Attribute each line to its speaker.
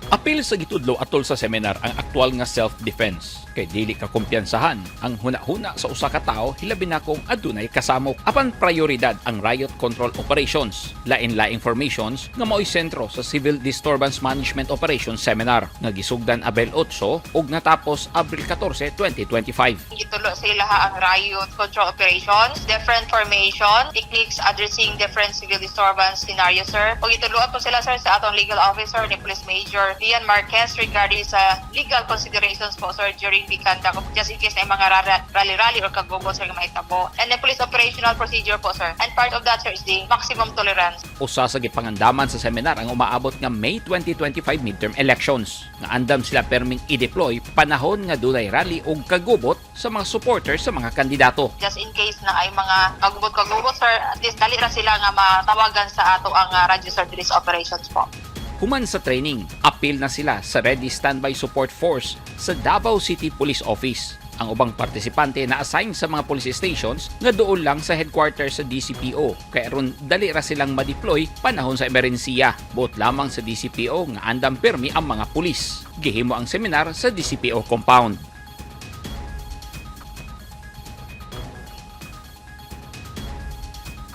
Speaker 1: Apil sa gitudlo atol sa seminar ang aktual nga self-defense kay dili ka kumpiyansahan ang huna-huna sa usa ka tawo, hilabi na kung adunay kasamok. Apan prioridad ang riot control operations, lain-laing formations nga maoy sentro sa Civil Disturbance Management Operations Seminar nga gisugdan Abril 8 ug natapos Abril 14, 2025.
Speaker 2: Gitulo sa ilaha ang riot control operations, different formation, techniques addressing different civil disturbance scenarios, sir. Ug gituluan po sila, sir, sa atong legal officer ni Police Major Lian Marquez regarding sa legal considerations po, sir, during the conduct of, just in case na mga rally-rally or kagubot, sir, nga mahitabo. And then police operational procedure po, sir. And part of that, sir, is the maximum tolerance.
Speaker 1: Usa sa gipangandaman sa seminar ang umaabot nga May 2025 midterm elections nga andam sila perming i-deploy panahon nga dunay rally og kagubot sa mga supporters sa mga kandidato.
Speaker 2: Just in case na ay mga kagubot-kagubot, sir, at least dali ra sila nga matawagan sa ato ang registered police operations po.
Speaker 1: Human sa training, apil na sila sa Ready Standby Support Force sa Davao City Police Office. Ang ubang partisipante na assign sa mga police stations nga duol lang sa headquarters sa DCPO kay aron dali ra silang ma-deploy panahon sa emerhensiya. Buot lamang sa DCPO nga andam pirmi ang mga pulis. Gihimo ang seminar sa DCPO compound.